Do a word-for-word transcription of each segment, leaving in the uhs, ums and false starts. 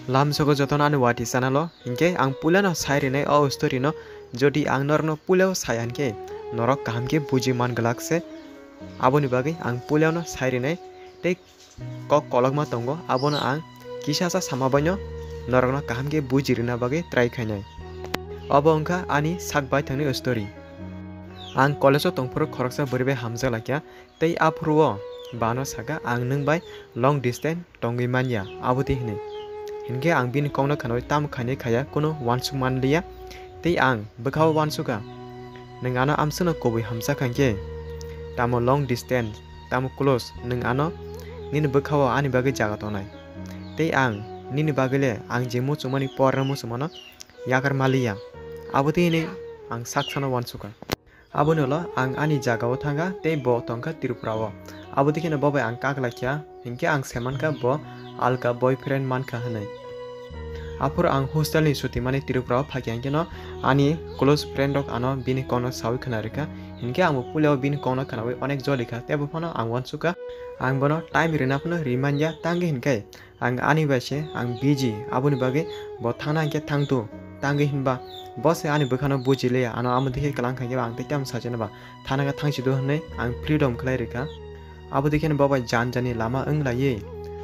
Lamsogo jotono ani wati channel o, hinkhe ang puilano sai rinai o story no, jodi ang norokno puilao sai hinkhe norok kaham khe buji man glak se. Aboni bagwi ang puilano sai rinai tei kok kolokma tongo, abono ang kisasa sama baino norokno kaham khe buji rwna bagwi try khainai. Obo wngkha ani sak baithangni story. Ang college o tongphuru khoroksa bwrwi bai hamjak laikha, tei aphuru o bano sakha, "Ang nwng bai long distance tongwi manya," abo twi hwnwi. Hinkhe ang bini kokno khnaui tamo khainai khaya, kunu uansuk manliya. Tei ang bwkhao uansukha, "Nwng ano amsukno kubui hamjakha hinkhe, tamo long distance, tamo close, nwng ano nini bwkhao ani bagwi jaga tongnai. Tei ang nini bagwile ang je muchungmani porno muchungmano yakar maliya." Abo twi hwnwi ang saksano uansukha. Aboni ulo ang ani jagao thangkha tei bo tongkha Tripura o. Abo twi kheno bo bai ang kak laikha, hinkhe ang sai mankha bo alka boyfriend mankha hwnwi. Aphuru ang hostel ni chuti mani Tripura o phaikha, hinkhe no ani close friend rok ano bini kokno saui khna rwkha, hinkhe ang bo puila o bini kokno khnaui onek jolikha, tei bo phano ang uansukha, ang bono time rwna phano rimanya, tangwi hinkhe ang ani bai se ang busy, aboni bagwi bo thangna hinkhe thangthu, tangwi hinba bo se ani bwkhano bujiliya, ano amo dikhe kwlang khaikhe ba ang tei tamo sajana ba thana khe thangsidu hwnwi ang freedom khlai rwkha. Abo dikhe bo bai jan jani lama wng laiwi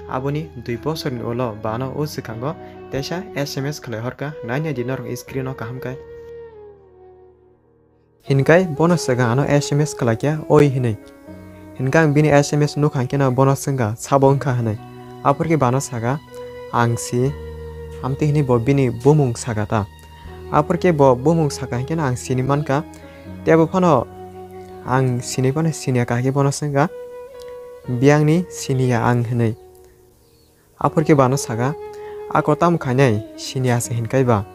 aboni dui bosorni ulo bano o swkango teisa S M S khlai horkha, naina di norok screen o kaham khe. Hinkai bono swkang ano S M S khlaikha oi hinwi. Hinka ang bini S M S nukha hinkhe no bono swngkha sabo wngkha hinwi. Aphuru khe bano sakha, "Ang si," amtwi hinwi bo bini bumung sakha ta. Aphuru khe bo bumung sakha hinkhe no ang sini mankha. Tei bo phano ang sini phano siniya kahai khe bono swngkha, "Biyangni siniya ang," hinwi. Aphuru khe bano sakha, "Ako tamo khainai, siniya se hinkai ba?"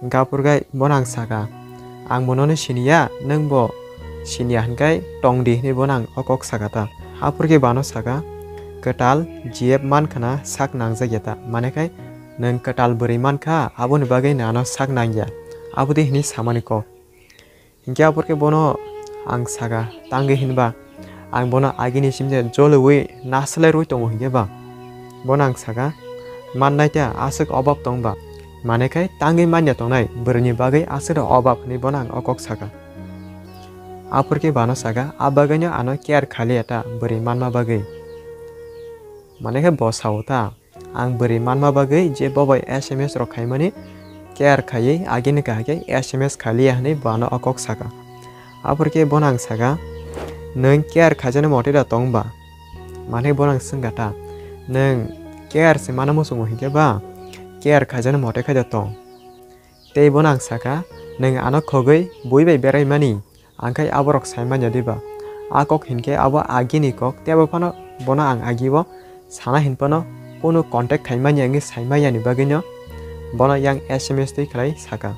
Hinkhe aphuru khe bono ang sakha, "Ang bo nono siniya, nwng bo siniya hinkai tong di," hinwi bono ang o kok sakha ta. Aphuru khe bano sakha, "Kwtal G F mankha na sak nangjak ya ta, mane khai nwng kwtal bwrwi mankha, aboni bagwi nwng ano sak nangya," abo twi hinwi samani kok. Hinkhe aphuru khe bono ang sakha, "Tangwi hinba ang bono agini simi se joliui naslai rwi tongo hinkhe ba?" Bono ang sakha, "Mannai ta aswk obab tong ba? Mane khai tangwi manya tongnai bwrwini bagwi aswk obab," hinwi bono ang o kok sakha. Aphuru khe bano sakha, "A bagwino ano care khaliya ta bwrwi manma bagwi." Mane khe bo sao ta. Ang bwrwi manma bagwi je bo bai S M S rok khaimani care khaiwi agini kahai khe S M S khaliya hinwi bono o kok sakha. Aphuru khe bono ang sakha, "Nwng care khaijani mote da tong ba?" Mane bono ang swngkha ta, "Nwng care se mana muchungo hinkhe ba care khaijani mote khai da tong." Tei bono ang sakha, "Nwng ano khogwi bui bai beraimani, ang khai aborok sai manya diba?" A kok hinkhe abo agini kok, tei abo phano bono ang agio sana hin phano kunu contact khai manya wngwi sai manyani bagwino bono yang S M S twi khlai sakha.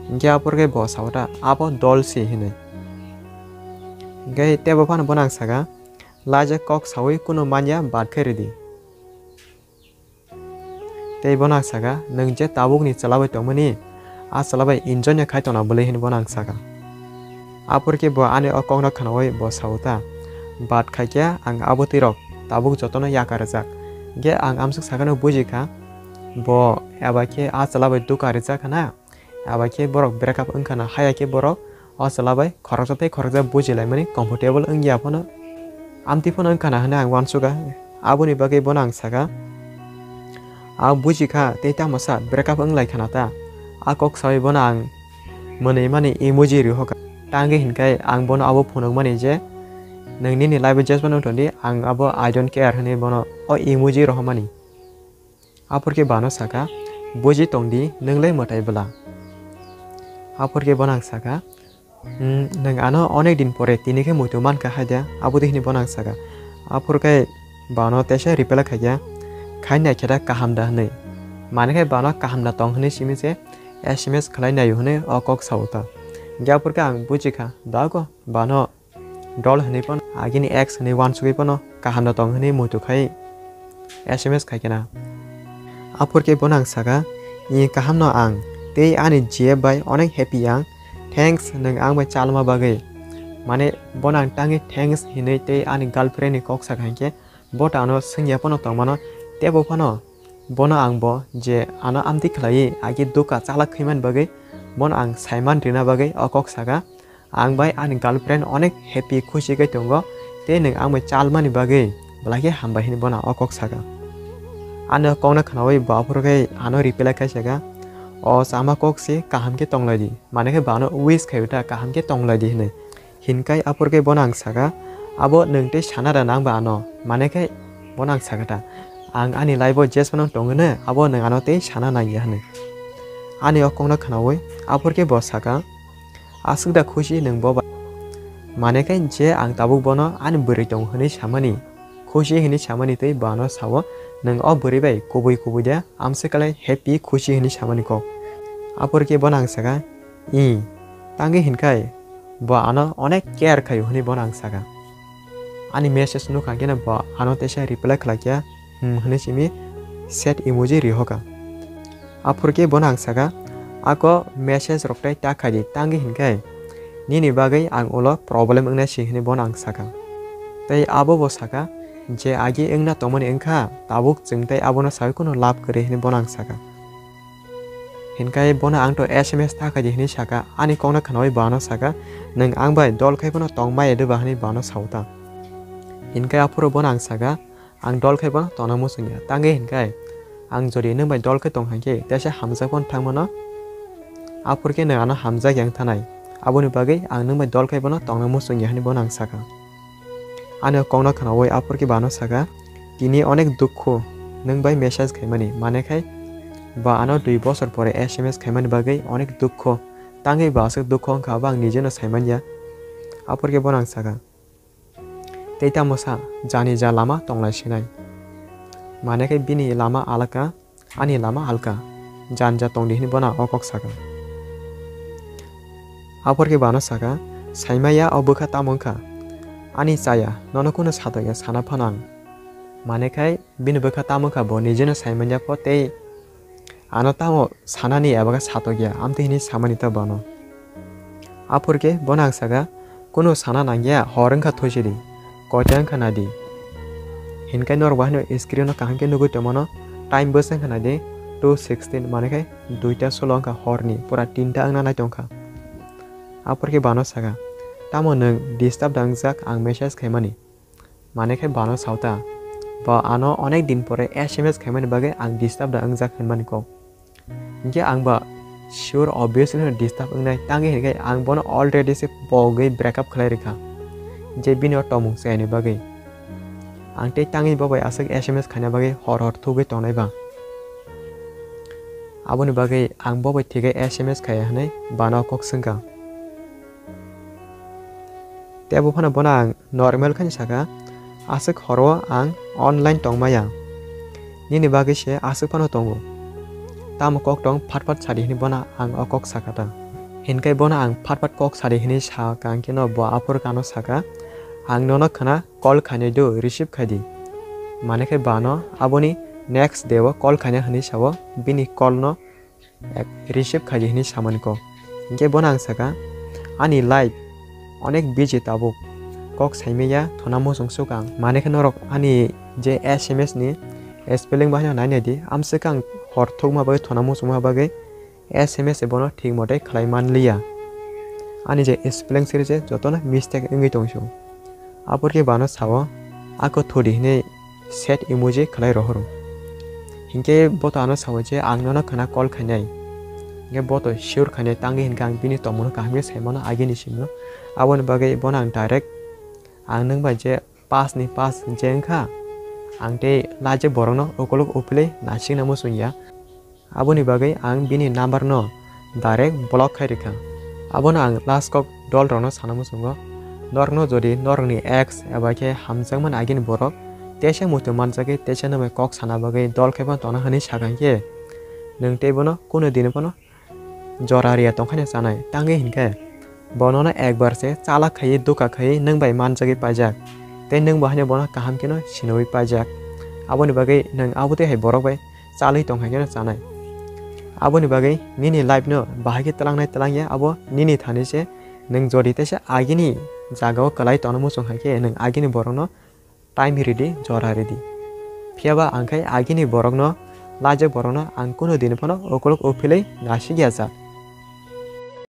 Hinkhe aphuru khe bo sao ta, "Abo dol si," hinwi. Hinkhe tei bo phano bono ang sakha, "Laijak kok saui kunu manya bad khe ridi." Tei bono ang sakha, "Nwng je tabukni chwla bai tongmani, a chwla bai enjoy no khai tongna bwlwi," hinwi bono ang sakha. Aphuru khe bo ani o kokno khnaui bo sao ta, "Bad khaikhe ang abo twi rok tabuk jotono yaka rwjak." Hinkhe ang amswk sakano bujikha, bo eba khe a chwla bai duka rwjak hwna. Abo khe borok break up wngkha na, haya khe borok o chwla bai khoroksa tei khoroksa bujilaimani comfortable wngya phano, amtwi phano wngkha na hwnwi ang uansukha. Aboni bagwi bono ang sakha, a bujikha tei tamo sa break up wnglaikha na ta. A kok saui bono ang mwnwi mani emoji rihokha. Tangwi hinkai ang bono abo phunukmani je, "Nwng nini life o jesmano wngthon di, ang abo I don't care," hwnwi bono o emoji rohormani. Aphuru khe bano sakha, "Buji tong di, nwng le mwtai bwla." Aphuru khe bono ang sakha, "Hmm, nwng ano onek din pore tini khe muitu mankha hai da?" Abo twi hwnwi bono ang sakha. Aphuru khe bano teisa reply khaikha, "Khai naikhe da kaham da?" hwnwi. Mane khe bano kaham da tong hwnwi simi se S M S khlai naio hwnwi o kok sao ta. Hinkhe aphuru khe ang bujikha, dago bano dol hwnwi phano, agini ex hwnwi uansugwi phano kaham no tong hwnwi muitu khai S M S khai khe na. Aphuru khe bono ang sakha, "I kaham no ang, tei ani G F bai onek happy ang, thanks nwng ang bai chalma bagwi." Mane bono ang tangwi thanks hinwi tei ani girlfriend ni kok sakha hinkhe bo ta ano swngya phano tongmano, tei bo phano Bono ang bo je ano amtwi khlaiwi agi dukha chalak khaimani bagwi bono ang saiman rina bagwi o kok saka. Ang bai ani girlfriend onek happy khusi khe tongo, tei nwng ang bai chalmani bagwi belai khe hambai hwnwi bono o kok saka. Ani o kokno khnaui bo aphuru khe ano reply khai saka, "O chama kok se kaham khe tonglaidi, mane khe bo ano wish khai ta kaham khe tonglaidi," hwnwi. Hinkai aphuru khe bono ang saka, "Abo nwng tei sana da nang ba ano," mane khe bono ang saka ta, "Ang ani life o jesphano tong hwno, abo nwng ano tei sana nangya," hwnwi. Ani o kokno khnaui aphuru khe bo saka, "Aswk da khusi nwng bo bai? Mane khe je ang tabuk bono ani bwrwi tong hwnwi samani, khusi hwnwi samani tei bo ano sao, nwng o bwrwi bai kubui kubui de amswk khlai happy khusi hwnwi samani kok." Aphuru khe bono ang saka, "I, tangwi hinkhai bo ano onek care khaio," hwnwi bono ang saka. Ani message nukha khe bo ano teisa reply khlai khe, "Hmm," hwnwi simi sad emoji rihoka. Aphuru khe bono ang saka, "Ako message rok tei ta khaidi, tangwi hinkhai nini bagwi ang ulo problem wngnai si," hwnwi bono ang saka. Tei abo bo saka, "Je agi wngna tongmani wngkha, tabuk chwng tei abono saui kheno love kwrwi," hwnwi bono ang saka. Hinkhai bono ang to S M S ta khaidi hwnwi saka, ani kokno khnaui bo ano saka, "Nwng ang bai dol khai phano tong maya de ba?" hwnwi bo ano sao ta. Hinkhai aphuru bono ang saka, "Ang dol khai bono tongna muchung ya, tangwi hinkhai ang jodi nwng bai dol khai tong hai khe teisa hamjak phano thang mano, aphuru khe nwng ano hamjak yang thanai, aboni bagwi ang nwng bai dol khai bono tongna muchung ya," hwnwi bono ang saka. Ani o kokno khnaui aphuru khe bo ano saka, "Tini onek dukhu nwng bai message khaimani, mane khai bo ano dui bosor pore S M S khaimani bagwi onek dukhu, tangwi bo aswk dukhu wngkha abo ang nijeno saimanya." Aphuru khe bono ang saka, "Tei tamo sa, jani ja lama tonglai sinai, mane khai bini lama alaka, ani lama alka, janja tongdi," hwnwi bono o kok saka. Aphuru khe bo ano saka, "Saimaya o bwkha tamo wngkha? Ani chaya, nono kunu satokya sana phano ang. Mane khai bini bwkha tamo wngkha bo nijeno saimanya pho tei ano tamo sanani eba khe satokya, amtwi hwnwi samani ta bono." Aphuru khe bono ang saka, "Kunu sana nangya, hor wngkha thoisidi, koita wngkha naidi." Hinkhai norok bo haino screen o kaham khe nugui tongmano, time bwsa wngkha naidi two sixteen, mane khai duita solo wngkha horni, pura tinta wngna nai tongkha. Aphuru khe bo ano saka, "Tamo nwng disturb da wngjak ang message khaimani?" Mane khai bo ano sao ta, bo ano onek din pore S M S khaimani bagwi ang disturb da wngjak hwnmani kok. Hinkhe ang ba sure obviously no disturb wngnai, tangwi hinkhe ang bono already se pogwi break up khlai rikha, je bini o tongmung chayani bagwi. Ang tei tangwi bo bai aswk S M S khaina bagwi hor hor thugwi tongnai ba. Aboni bagwi ang bo bai thikhe S M S khaiya hwnwi bana o kok swngkha. Tei abo phano bono ang normal khe saka, "Aswk horo ang online tongmaya, nini bagwi se aswk phano tongo. Tamo kok tong phat phat sadi," hwnwi bono ang o kok saka ta. Hinkhe bono ang phat phat kok sadi hwnwi saka, hinkhe no bo aphuru khe ano saka, "Ang nono khna call khainai do, receive khaidi." Mane khe bano aboni next day o call khaina hwnwi sao, bini call no ek receive khaidi hwnwi samani kok. Hinkhe bono ang saka, "Ani life onek busy tabuk, kok saimaya thona muchung suk ang." Mane khe norok ani je S M S ni spelling bahai no nai nai di, amswk ang hor thukma bagwi thona muchungma bagwi S M S se bono thik mote khlai man liya. Ani je spelling siri je jotono mistake wngwi tong sio. Aphuru khe bano sao, "Ako thudi," hwnwi sad emoji khlai rohoro. Hinkhe bo to ano sao je, "Ang nono khna call khainai." Hinkhe bo to sure khainai, tangwi hinkhe ang bini tongmungno kaham khe saimano agini simno. Aboni bagwi bono ang direct, "Ang nwng bai je pass ni pass je wngkha, ang tei lajak borokno ukuluk upilwi naisingna muchung ya." Aboni bagwi ang bini number no direct block khai rikha. Abono ang last kok dol rokno sana muchungo, norokno jodi norokni ex eba khe hamjakmani agini borok teisa muitu manjagwi teisa nwbai kok sana bagwi dol khai phano tongna hwnwi sakha hinkhe, nwng tei bono kunu dini phano jora riya tongkhaino chanai, tangwi hinkhe bo nono ekbar se chalak khaiwi dukha khaiwi nwng bai manjagwi paijak, tei nwng bo haino bono kaham kheno siniwi paijak. Aboni bagwi nwng abo tei hai borok bai chalwi tong hai kheno chanai. Aboni bagwi nini life no bahai khe tlangnai tlangya, abo nini thani se. Nwng jodi teisa agini jagao kwlai tongna muchung hai khe nwng agini borokno time ridi, jora ridi. Phiyaba ang khai agini borokno laijak borokno ang kunu din phano ukuluk uphilwi naisik ya jak.